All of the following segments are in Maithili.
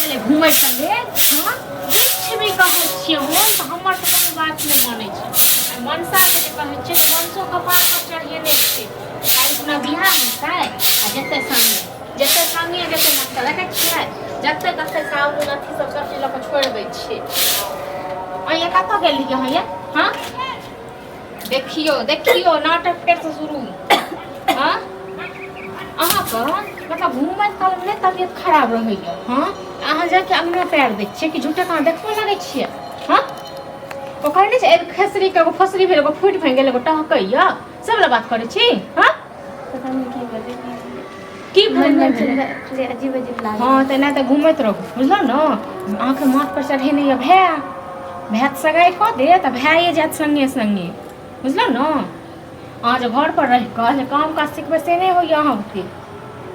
छलै घुमैके लेल। हँ, किछु भी कहै छियै हम तऽ हमर तऽ कोनो बात नहि मानै छै। आ मनसाके जे कहै छियै तऽ मनसो कपार पर चढ़ेने छै। काल्हि खुना बियाह हेतै आ जेतै संगे, जेतै संगे जेतै मनसा। देखै छियै जतै ततै साबुन अथी सब सब चीज लऽ कऽ छोड़ि दै छियै। अहाँ कतऽ गेल रहियै अहाँ ये? हँ, देखियौ देखियौ, नाटक फेरसँ शुरू। हँ, अहाँके मतलब घूमैत काल नहि तबियत खराब रहैए? हँ, अहाँ जाके अङ्गना पैर दै छियै कि झूठे अहाँ देखबऽ लागै छियै? हँ, ओकर नहि छै, एगो खेसरीके एगो फसरी भेल, एगो फूटि भाङि गेल, एगो टहकैए, सब वला बात करै छी? हँ, पता नहीं की भेलै। की भेलै? मन नहि मन भेलै। छलै अजीब अजीब लागल। हँ, तऽ एना तऽ घूमैत रहू, बुझलहुँ ने? अहाँके माथ पर चढ़ेने यऽ भाय। भाय तऽ सगाइ कऽ देत आ भाये जायत सङ्गे सङ्गे, बुझलहुँ ने? अहाँ जे घर पर रहि कऽ जे काम काज सिखबै से नहि होइए अहाँके।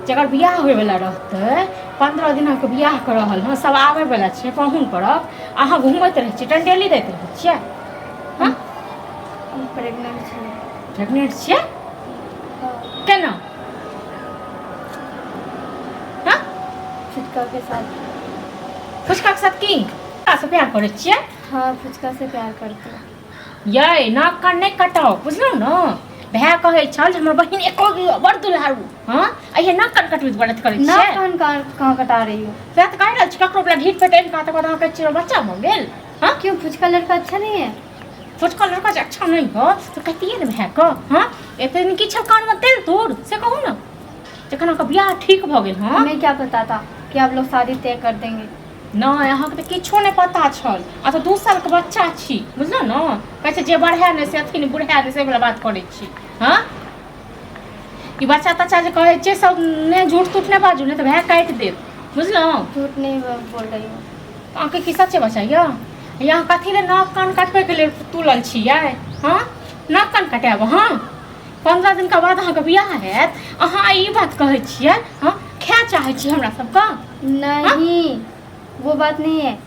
जकर बियाह होइवला रहतै, 15 दिन अहाँके बियाह कऽ रहल हँ, सब आबैवला छै पाहुन परक, अहाँ घूमैत रहै छियै, टंडेली दैत रहै छियै। हँ, हम प्रेग्नेंट छियै। प्रेग्नेंट छियै? हाँ। केना? हँ, फुचका के साथ। फुचका के साथ? की से प्यार करै छियै? हाँ, फुचका से प्यार करते हैं। यै, नाक कान नहि कटाउ, बुझलहुँ ने? भाय कहै छल जे हमर बहिन एको गो बड़ दुल्हारू। हँ, अइहे नाक कान कटबैत बड़ अथी करै ना। छियै। कान कान कहाँ कटा रही हो? सएह तऽ कहि रहल छी, ककरो बला ढीठ पेट आनि कऽ तकर बाद अहाँ कहै छियै बच्चा भऽ गेल। हँ, क्यों, फुचका लड़का अच्छा नहीं है? छोटका लड़का जे अच्छा नहि हो तऽ कहितियै ने भायके। हँ, एते दिन की छल कानमे तेल तोड़, से कहू ने, जखन अहाँके बियाह ठीक भऽ गेल? हँ, हमें क्या पता था कि आप लोग शादी तय कर देंगे। नहि, अहाँके तऽ किछो नहि पता छल। आ तऽ 2 सालके बच्चा छी, बुझलहुँ ने? कहै छै जे बढ़ै नहि से अथी नहि, बुढ़ै नहि, से वला बात करै छी। हँ, ई बच्चा तच्चा जे कहै छै सब नहि, झूठ तूठ नहि बाजू, नहि तऽ भाय काटि देत, बुझलहुँ? झूठ नहीं बोल रही हूँ। अहाँके की सच्चे बच्चा यऽ? यहाँ कथी लए नाक कान कटबैके लेल तुलल छियै? हँ, नाक कान कटायब? हँ, 15 दिनका बाद अहाँके बियाह हैत, अहाँ ई बात कहै छियै? हँ, खाय चाहै छी हमरा सबके? नहीं, वो बात नहीं है।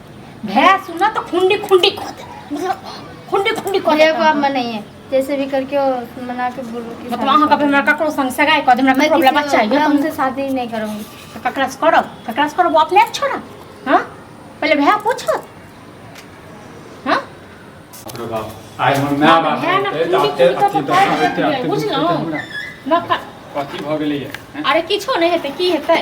भाय सुनत तऽ खुंडी खुंडी कऽ देत, मतलब खुंडी खुंडी कऽ भैया देत को आप अहाँके। मनाइए, जैसे भी करके वो मना के बोलो कि मतलब शादी अहाँके कर हमरा दो। ककरो संग सगाइ कऽ दे हमरा मैं ककरो किसी बच्चा मैं यऽ तऽ उनसे शादी नहीं करूँगी। तऽ ककरासँ करब, ककरासँ करब? ओ अपने छोड़ा। हँ, पहिले भाय पूछत। हँ, बाप रे बाप, आइ हमर माय बाप भाय ने रहितै तऽ खुंडी एते खुंडी कऽ अथी कऽ काटि एते देतियै, एते दुख बुझलहुँ? होइतै हमरा। नक्का कथी भऽ गेलैया हैं? अरे, किछो नहि हेतै। की हेतै?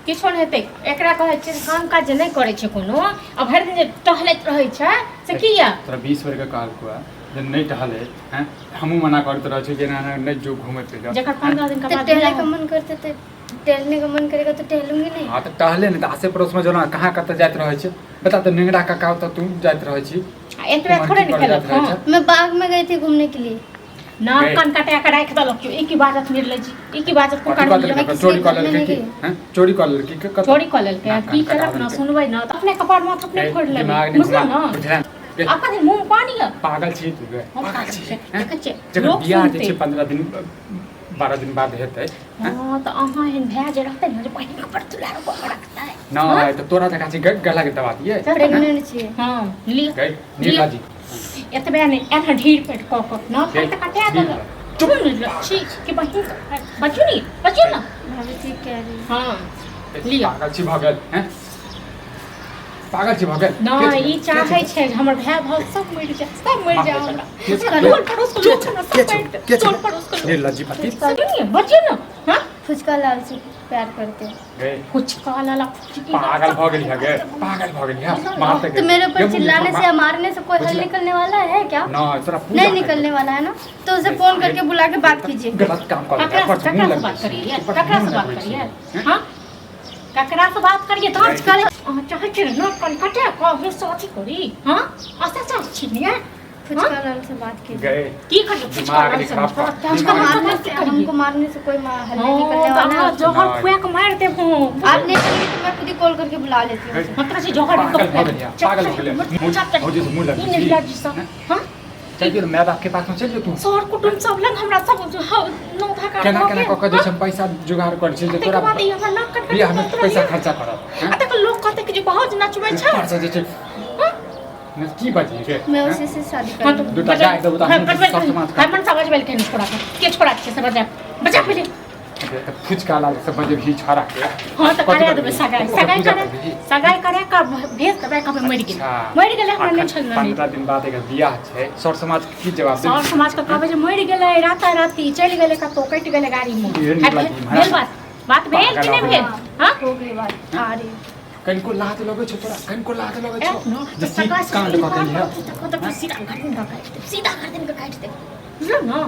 किछो नहि हेतै। एकरा कहै छै काम काज जे नहि करै छै कोनो आ भरि दिन जे टहलैत रहै छै, से किया? तोरा 20 बेर के कहलको है जे नहि टहले हैं। हमहूँ मना करैत रहै छी जे एना एना नहि जो घूमे फिरे। जकर 15 दिन के तो बाद टहले बियाह का मन करते तो टहलने का मन करेगा तो टहलूंगी नहीं? हाँ, तऽ टहले नहि तऽ आसे पड़ोसमे जो कहाँ कतऽ जाइत रहै छै, बता तऽ। नेंगरा काका ओतऽ तू जाइत रहै छी। आ एतबे उम्हर थोड़े की ने करै केलक। जाइत रहै हँ छै? मैं बाग में गई थी घूमने के लिए। नाक गई। कान कटा के राखि देलक केओ। ई की बाजत निर्लज, ई की बाजत? कथी कुकर कऽ मिलल। देलकै? किसी चोरी के कऽ घर में लेलकै नहीं की? गई। हैं, चोरी कऽ लेलकै की? कतऽ? चोरी कऽ लेलकै? नाक की कान कटा केलक ने? देलकै। सुनबै ने तऽ अपने कपार माथ अपने ए, फोड़ि लेबै, दिमाग नहि बुझलहुँ घुमा ने? बुझला ए, अपन दिन मुँह पानी यऽ। पागल छी तू गे? हम पागल छी हैं? देखै छियै जकर लोक बियाह जे सुनतै। छै 15 दिन 12 दिन बाद हेतै। हँ, तऽ अहाँ एहन भाय जे रहतै ने जे बहिनके बड़ दुलार कऽ के रखतै। नहि तऽ तोरा जकाँ छै गला के दबा दियै। प्रेग्नेंट छियै। हँ, लिअ। गई निर्ला जी। एतबे नहि, एना ढीर पेट कऽ कऽ न गई, तऽ कटा ढीर देलक। चुप छी कि बहिन बजियौ ने, बजियौ ने। भाभी ठीक कह रही है। हँ, लिअ। पागल छी भऽ गेल हैं, पागल छी भऽ गेल। के नहि, छै? ई के चाहै छै? छै जे हमर भाय भाव सब मरि जाय, सब मरि जाय हमरा। के छै? हमरा टोल पड़ोस के लोक हमरा के सब छै? मारि के देत, छै? टोल पड़ोस के लोक। निर्लज्जी पति। सुनिए, बजियौ ने। हँ, फुचका लाल से प्यार करते हैं। गई। कुछ कहला फुचकी। पागल भऽ गेली है गे, पागल भऽ गेली है, मारते। तो मेरे ऊपर चिल्लाने से या मारने से कोई हल बुझला। निकलने वाला है क्या? नहीं, तोरा पूजा नहीं निकलने वाला है ना, तो उसे फोन करके बुला के बात कीजिए। गलत काम कर। ककरा से, ककरा से बात करिए? ककरा से बात करिए? हाँ, ककरा से बात करिए? तो आजकल अहाँ चाहै छी ने कन कटे कऽ हम अथी करी? हाँ, अच्छा चाहै छी ने? फुचका लाल से बात कीजिए। गए। की करिए? दिमाग नहीं खराब कर। फुचका दिमाग लाल से मारने बात से करिए। हमको मारने से कोई हल नहीं हाँ, निकलने तऽ वाला अहाँ है। जहर नहीं। खुआ कऽ मारि देब हम। आप नहीं करेंगे तो मैं खुद ही कॉल करके बुला लेती हूँ उसे। मतलब छै जहर पागल भऽ गेली है, पागल भऽ गेली है। भौजी से मुँह लगबै छी। निर्लज्ज सब। हाँ, चल जो माय बाप के पास में, चल जो तू। सर कुटुम्ब सब लग हमरा सब नौ धक्का। केना केना कऽ कऽ जे छै हम पैसा जुगाड़ करै छी जे तकर तोरा बाद ई हमरा नाक कट बियाह में पैसा खर्चा करब हैं? आ तकर लोग कहते कि जे भाउज नचबै छै। ऊपर से जे छै ने, की बजही गे मैं हैं? उसी से शादी हाँ तो करूँगी। दूटा गाय देबो तऽ हाँ, हमहूँ बजबै। सब समाज हाँ, मनसा बजबै लए छोड़ा के के छोड़ा छै से बजा बजा पहिले। तऽ फुचका लाल से बजेबही छोड़ा के? हाँ, तऽ कथी करा करबिही? देबै सगाई। ओकर सगाई पूजा करा करबिही? सगाई करा। ओकरा भेज देबै, कहबै मरि गेलै, मरि गेलै, हमरा नहि छल। 15 दिन बाद एकर बियाह छै, सर समाज के की जवाब सर समाज के कहबै जे मरि गेलै, राता राती चलि गेलै, कतौ कटि गेलै गाड़ी मे। भेल बात? बात भेल कि नहि भेल? हां, हो गई बात। आ रही कनको लाज लगै छौ तोरा? कनको लाज लगै छौ जे की कांड कऽ देली है? तऽ सीधा गर्दन के काटि देब, सीधा गर्दन के काटि देब, बुझलौ ने?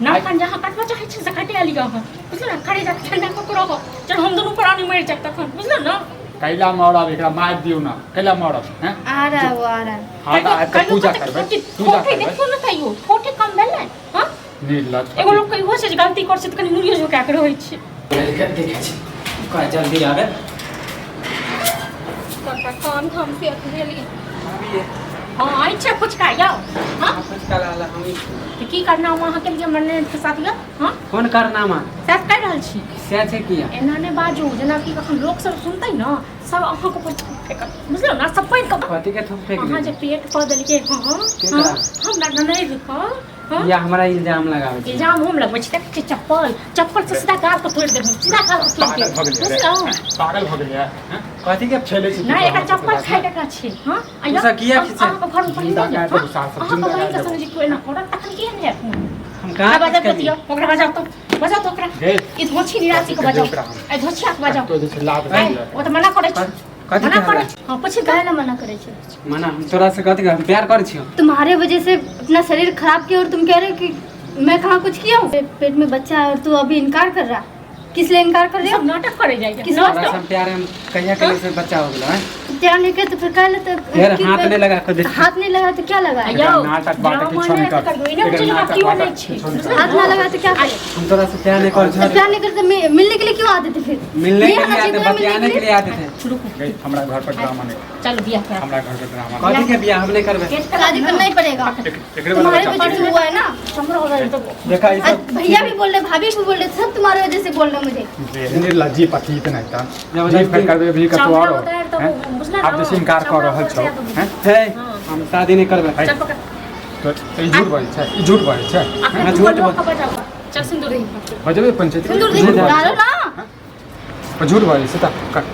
नाखन जहाँ काटबऽ चाहै छी से काटि लिअ अहाँ, बुझलौ ने? करे जा ठंडा कऽ के रहब, जब हम दुनू प्राणी मरि जायब तखन, बुझलौ ने? कैला मरब? एकरा मारि दियौ ना, कैला मरब? हैं, आ रहा है वो, आ रहा है। हां, तऽ आबि कऽ पूजा करबै, पूजा करबै। देखियौ ने, तैयो फोटे कम भेलै। हां, निर्लज। एगो लोक इहो छै जे गलती करै छै तऽ कनि मुड़ियो झुका कऽ रहै छै। देखै छी, ओकरा जल्दी आबे। सबटा काम धाम से भेल? हँ, आइ छै फुचका यौ। हँ, फुचका लाला हम। तऽ की करनामा अहाँके लिए हमर ननैद के साथ यौ? हँ, कोन कारनामा? सएह कहि रहल छी। सएह छै किया? एना नहि बाजू, जेनाकि कखन लोक सब सुनतै ने, सब अहाँके ऊपर थूक फेकत, बुझलहुँ ने? सब पानि के कथी के थूक फेक? अहाँ जे पेट कऽ देलियै। हँ, हमरा ननैद के। हँ, या हमरा इल्जाम लगाबै छै? इल्जाम हम लगबै छी? देखै छी चप्पल, चप्पल से सीधा गाल के तोड़ि देबै, सीधा गाल के तोड़ि पागल देब, भऽ गेलियै? बुझलहुँ? पागल भऽ गेलियै? हैं? कथी के खेलै छी? नहि, एकरा चप्पल खाइ के एकरा छै। हँ, तू सब किया खींचे? अहाँके घरमे पहिने जिंदा नहि कए हँ? देबौ सार सब, अहाँके जिंदा बहिन कए के देबौ। संग जे केओ एना करत तखन केहन हैत मोन? हम कहाँ बजाउ किछु बतियौ केलियै? ओकरा, बजाउ तऽ, बजाउ तऽ ओकरा। गे, ई धोछी निराशी के कथी बजाउ, ओकरा हम? ए धोछिया के बजाउ। तो जे छै लात ए, ओ तऽ मना करै छै। कथी मना के करै हमरा? छै। हँ, पूछि। काहे ला मना करे छे? मना हम तोरा से कथी? हम प्यार करै छियौ। तुम्हारे वजह से अपना शरीर खराब किया और तुम कह रहे हो कि मैं कहाँ कुछ किया हूँ। पेट में बच्चा है और तू अभी इनकार कर रहा? किस लिए इनकार कर रहे हो? सब नाटक करे जाइए। किस तोरा से हम प्यार हम कहिया केले से बच्चा हो गेलो हैं? प्यार नहीं किया तो फिर काहे तो फिर हाथ नहीं लगा के देख। हाथ नहीं लगा तो क्या लगा? यौ, नाटक बाटक ड्रामा किछो नहि नहि कर। करियौ, एना एकर बुझै नाटक केओ बाटक नहि छै। किछो नहि कर। हाथ ना लगा तो क्या करे? हम तोरा से प्यार नहीं करै तो छियौ। प्यार नहीं करते, मिलने के लिए क्यों आते थे फिर? मिलने नहीं के आना लिए चाहिए आते, था मिलने बतियाने के के लिए। लिए आते थे। रुकू। गई, हमरा घर पर ड्रामा नहीं। चलू बियाह करा। हमरा घर पर ड्रामा नहीं। कथी के बियाह? हम नहीं करबै। शादी करना ही पड़ेगा। एकरे वाला तुम्हारे बच्चा। वजह से हुआ है ना। चमड़ा हो गया तो। देखा ई आज सब। भैया भी बोल रहे, भाभी भी बोल रहे, सब तुम्हारे वजह से बोल रहे मुझे। निर्लज्जी पति त नहि त जबरदस्ती। जी फेर करबै भी कतौ चमड़ा आरो। उतारि तऽ हैं? बुझला आब ने, जैसे इनकार कऽ चमड़ा रहल छौ, उतारि तऽ हैं? हे, हम शादी नहीं करबै। है। चल पकड़। तो ई झूठ बाजै छै, ई झूठ बाजै छै। अखन हाँ, तू झूठ बोलबो बोल। के बजाउ। चल सिंदूर दही। बजबै पंचायत। सिंदूर दे, झूठ बाजै डालो छै। ना। झूठ बाजै छै तऽ कर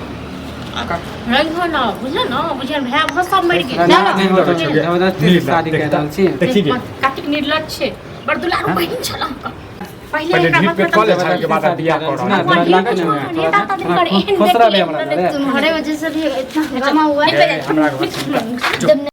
कर। रंग हो ना, बुझल ना? बुझल भाय भऽ सब मरि गेल। ना, नहीं होतो छै, जबरदस्ती शादी कर रहल छी। देखी गे। कातिक निर्लज छै, बड़ दुलारू बहिन छल अहाँके पहिले। पहिले एकरा ढीप पेट कऽ ले मतलब छै के बाद बियाह कर रहल ना, छै। तोरा ढीप लागै छौ, ने, नेता थोड़ा तनिकर एहन खुश रहबे देखी, हमरा एहन घरे। तुम्हारे वजह से भी इतना हंगामा हुआ है। ए, हमरा घर से जब